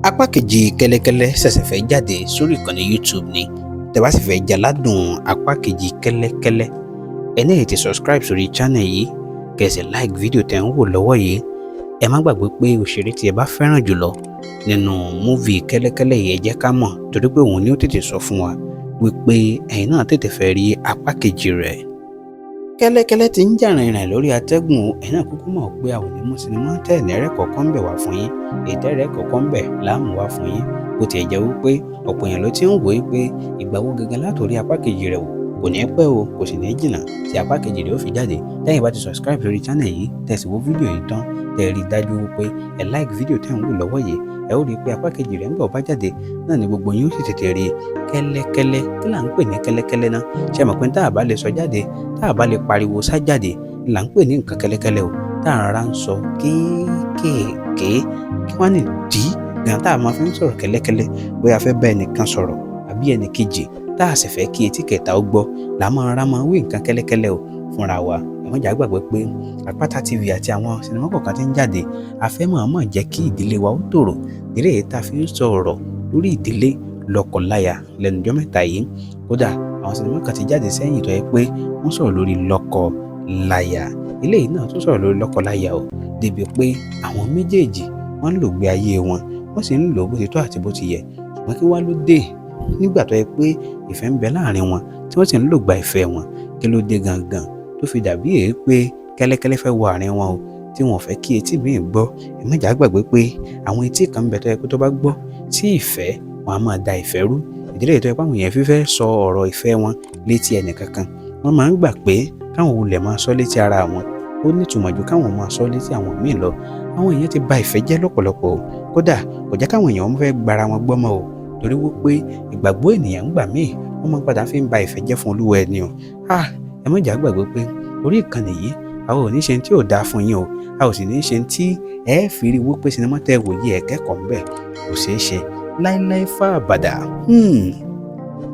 Apá kejì Kẹ́lẹ́kẹ́lẹ́ ṣẹ̀ṣẹ̀ fẹ́ jáde sórí ìkànnì YouTube ni. Tẹ́ bá sì fẹ́ jaládùn apá kejì Kẹ́lẹ́kẹ́lẹ́, ẹ ní tètè subscribe sórí channel yìí, kẹ́ ẹ sì like fídíò tẹ́ ń wò lọ́wọ́ yìí. Ẹ má gbàgbé pé òṣèré tí ẹ bá fẹ́ràn jùlọ nínú movie Kẹ́lẹ́kẹ́lẹ́ yìí, ẹ jẹ́ ká mọ̀, torí pé òun ni ó tètè sọ fún wa wípé ẹ̀yin náà tètè fẹ́ rí apá kejì rẹ̀. Kẹ́lẹ́kẹ́lẹ́ ti ń jà rìnrìn lórí atẹ́gùn. Ẹ̀yin náà kúkú mọ̀ pé àwọn onímọ̀ sinimá tẹ̀lé kọ̀ọ̀kan ń bẹ̀ wá fún yín, ìtẹ́rẹ̀ kọ̀ọ̀kan ń bẹ̀ láàmú wá fún yín. Bó tiẹ̀ jẹ́ wípé ọ̀pọ̀ èèyàn ló ti ń wò ó pé ìgbà wo gangan látòrí apá kejì rẹ̀ wò. Kò ní pẹ́ o, kò sì ní jìnnà tí apá kejì rẹ̀ ó fi jáde. Tẹ́yìn bá ti subscribe sórí channel yìí, tẹ́ sì wo fídíò yìí tán, tẹ́ rí i dájú wípé ẹ like fídíò tẹ́ ń wò lọ́wọ́ yìí, ẹ ó rí i pé apá kejì rẹ̀ ń bọ̀ bá jáde náà ni gbogbo yín ó sì tètè rí. Kẹ́lẹ́kẹ́lẹ́, kí là ń pè ní kẹ́lẹ́kẹ́lẹ́ náà? Ṣe mọ̀ pé tá a bá lè sọ jáde, tá a bá lè pariwo sá jáde, là ń pè ní nǹkan kẹ́lẹ́kẹ́lẹ́ o, tá a rárá ń sọ kéékèèké. Kí wọ́n ní dí gan tá a máa fi ń sọ̀rọ̀ kẹ́lẹ́kẹ́lẹ́? Bóyá a fẹ́ bá ẹnìkan sọ̀rọ̀ àbí ẹnì kejì, tá a sì fẹ́ kí etí kẹta ó gbọ́, là máa rárá máa wí nǹkan kẹ́lẹ́kẹ́lẹ́ o fúnra wa. Ẹ má jà gbàgbé pé Àpáta TV àti àwọn sinimá kọ̀ọ̀kan tí ń jáde, a fẹ́ mọ̀ọ́mọ̀ jẹ́ kí ìdílé wa ó tòrò nílé tá a fi ń sọ̀rọ̀ lórí ìdílé lọ́kọláya lẹ́nu ọjọ́ mẹ́ta yìí. Kódà, àwọn sinimá kan ti jáde sẹ́yìn tó yẹ pé wọ́n sọ̀rọ̀ lórí lọ́kọláya. Eléyìí náà tún sọ̀rọ̀ lórí lọ́kọláya o, débi pé àwọn méjèèjì wọ́n ń lò gbé ayé wọn, wọ́n sì ń lò bó ti tọ́ àti bó ti yẹ. Ṣùgbọ́n kí wá ló dé nígbà tó yẹ pé ìfẹ́ ń bẹ láàrin wọn, tí wọ́n sì ń lò gba ìfẹ́ wọn? Kí ló dé gangan tó fi dàbí èé pé kẹ́lẹ́kẹ́lẹ́ fẹ́ wọ àárín wọn o, tí wọn ò fẹ́ kí etí míì gbọ́? Ẹ má jà gbàgbé pé àwọn etí kan ń bẹ tó yẹ pé tó bá gbọ́ sí ìfẹ́, wọn á máa da ìfẹ́ rú. Ìdílé tó yẹ pé àwọn èèyàn fífẹ́ sọ ọ̀rọ̀ ìfẹ́ wọn létí ẹnì kankan, wọ́n máa ń gbà pé káwọn wulẹ̀ máa sọ létí ara wọn, ó nítumọ̀ ju káwọn máa sọ létí àwọn míì lọ. Àwọn èèyàn ti ba ìfẹ́ jẹ́ lọ́pọ̀lọpọ̀ o. Kódà, kò jẹ́ káwọn èèyàn fẹ́ gbara wọn gbọ́ mọ́ o, torí wípé ìgbàgbọ́ ènìyàn ń gbà míì, wọ́n máa ń padà fi ń ba ìfẹ́ jẹ́ fún olúwa ẹni o. Ah, ẹ má jà gbàgbé pé orí ìkànnì yìí, àwọn ò ní ṣe tí ò dáa fún yín o. A ò sì ní ṣe tí ẹ fi rí wípé sinimá tẹ́ wò yìí, ẹ kẹ́kọ̀ọ́ ńbẹ̀. Kò ṣeé ṣe láíláí fá àbàdà.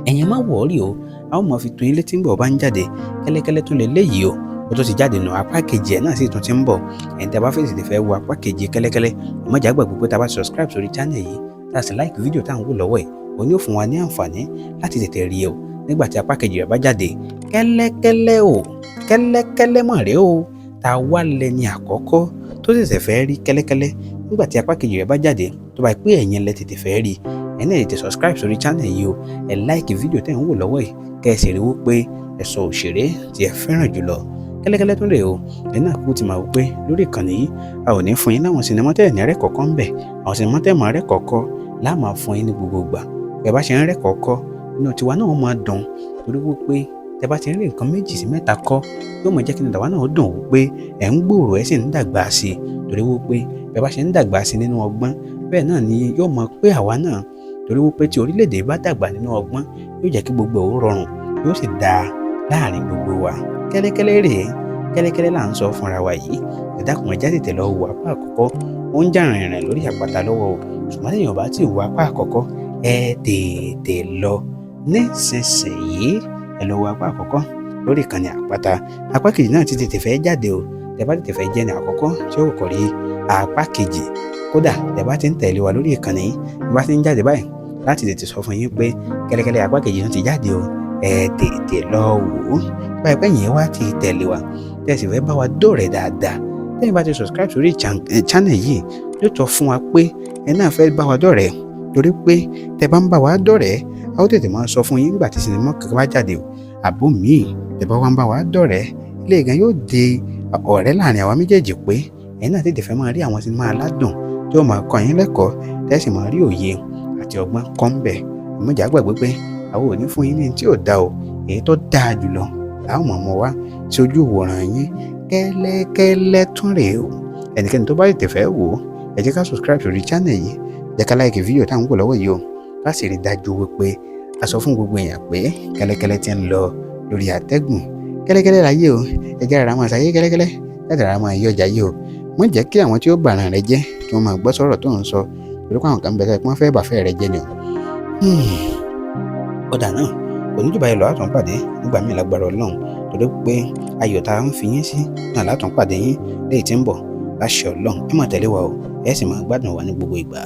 Ẹ̀yin má worry o, a ó máa fi tó yín létí ńgbà ó bá ń jáde. Kẹ́lẹ́kẹ́lẹ́ tún lè léyìí o, ó tún ti jáde nù, apá kejì ẹ̀ náà sì tún ti ń bọ̀. Ẹ̀yin tí a bá fẹ́ tètè fẹ́ wo apá kejì Kẹ́lẹ́kẹ́lẹ́, ẹ má jà gbàgbé pé tá a bá subscribe sórí channel yìí, tá a sì like fídíò tá à ń wò lọ́wọ́ ẹ̀, òun yóò fún wa ní àǹfààní láti tètè rí o nígbà tí apá kejì rẹ̀ bá jáde. Kẹ́lẹ́kẹ́lẹ́ o, kẹ́lẹ́kẹ́lẹ́ mọ̀ rẹ́ o. Ta wá lẹni àkọ́kọ́ tó ṣẹ̀ṣẹ̀ fẹ́ rí Kẹ́lẹ́kẹ́lẹ́ nígbà tí apá kejì rẹ̀ bá jáde? Tó bá pé ẹ̀yin lẹ tètè fẹ́ rí, ẹ náà tètè subscribe sórí channel yìí o, ẹ like fídíò tẹ́ ń wò lọ́wọ́ yìí, kẹ́ ẹ sì rí wípé ẹ sọ òṣèré tí ẹ fẹ́ràn jùlọ. Kẹ́lẹ́kẹ́lẹ́ tún rèé o. Ẹ náà kú ti máa wò pé lórí ìkànnì yìí, a ò ní fún yín láwọn sinimá tẹ́ ẹ̀ ní rẹ́ kọ̀ọ̀kan ń bẹ̀. Àwọn sinimá tẹ́ ẹ̀ máa rẹ́ kọ̀ọ̀kan láà máa fún yín ní gbogbo ìgbà. Ẹ bá ṣe ń rẹ́ kọ̀ọ̀kan, inú tiwa náà máa dùn, torí wípé tẹ́ bá ti ń rí nǹkan méjì sí mẹ́ta kọ́, yóò máa jẹ́ kí inú tàwa náà dùn wípé ẹ̀ ń gbòòrò, ẹ̀ sì ń dàgbà sí i, torí wípé bẹ́ẹ̀ bá ṣe ń dàgbà sí i nínú ọgbọ́n, bẹ́ẹ̀ náà ni yóò máa pé àwa náà, torí wípé tí orílẹ̀-èdè bá dàgbà nínú ọgbọ́n, yóò jẹ́ kí gbogbo ẹ̀ ó rọrùn, yóò sì dáa láàrin gbogbo wa. Kẹ́lẹ́kẹ́lẹ́ rèé, kẹ́lẹ́kẹ́lẹ́ là ń sọ fúnra wa yìí. Ẹ dákun, ẹ já tètè lọ wo apá àkọ́kọ́. Ó ń jà rìnrìn lórí àpáta lọ́wọ́ o, ṣùgbọ́n téèyàn bá ti wo apá àkọ́kọ́, ẹ tètè lọ nísinsìnyí, ẹ lọ wo apá àkọ́kọ́ lórí ìkànnì Àpáta. Apá kejì náà ti tètè fẹ́ jáde o. Tẹ́ bá tètè fẹ́ jẹ́ ní àkọ́kọ́ tí ó kọ́kọ́ rí apá kejì, kódà tẹ́ bá ti ń tẹ̀lé wa lórí ìkànnì yìí, bí bá ti ń jáde báyìí, láti tètè sọ fún yín pé Kẹ́lẹ́kẹ́lẹ́ apá kejì náà ti jáde o, ẹ tètè lọ wò ó. Báyìí pé yẹn wá ti tẹ̀lé wa, tẹ́ sì fẹ́ bá wa dọ̀rẹ́ dáadáa, tẹ́yìn bá ti subscribe sórí channel yìí, yóò tọ́ fún wa pé ẹ náà fẹ́ bá wa dọ̀rẹ́, torí pé tẹ́ bá ń bá wa dọ̀rẹ́, a ó tètè máa sọ fún yín nígbà tí sinimá kankan bá jáde o àbó míì. Tẹ́ bá wá ń bá wa dọ̀rẹ́, ilé gan yóò di ọ̀rẹ́ láàrin àwa méjèèjì, pé ẹ̀yin náà tètè fẹ́ máa rí àwọn sinimá aládùn tí ó máa kọ́ yín lẹ́kọ̀ọ́, tẹ́ sì máa rí òye àti ọgbọ́n kọ́ ń bẹ̀. Ẹ má jà gbàgbé pé àwọn ò ní fún yín ní tí ò da o. Èyí tó dáa jùlọ làwọn mọ̀ mọ́ wá sí ojú ìwòran yín. Kẹ́lẹ́kẹ́lẹ́ tún rèé o. Ẹnikẹ́ni tó bá tètè fẹ́ wò ó, ẹ jẹ́ ká subscribe sórí channel yìí, jẹ́ ká like fídíò táwọn ń wò lọ́wọ́ yìí o, ká sì rí dájú wípé a sọ fún gbogbo èèyàn pé Kẹ́lẹ́kẹ́lẹ́ ti ń lọ lórí àtẹ́gùn. Kẹ́lẹ́kẹ́lẹ́ láyé o. Ẹ jẹ́ rárá máa ṣayé kẹ́lẹ́kẹ́lẹ́ láti rárá máa yí ọjà yìí o. Má jẹ́ kí àwọn tí ó bàràn rẹ jẹ́ kí wọ́n máa gbọ́ sọ̀rọ̀ tó ń sọ, torí pé àwọn kan bẹ tó wọ́n fẹ́ bàfẹ́ rẹ jẹ́ ni o. Ọ̀dà náà kò ní jù báyìí lọ. Àtún pàdé nígbà míì lágbára Ọlọ́run, torí pé ayọ̀ tá a ń fi yín sí náà látún pàdé yín léyìí tí ń bọ̀ láṣẹ Ọlọ́run. Ẹ máa tẹ̀lé wa o, ẹ sì máa gbádùn wa ní gbogbo ìgbà.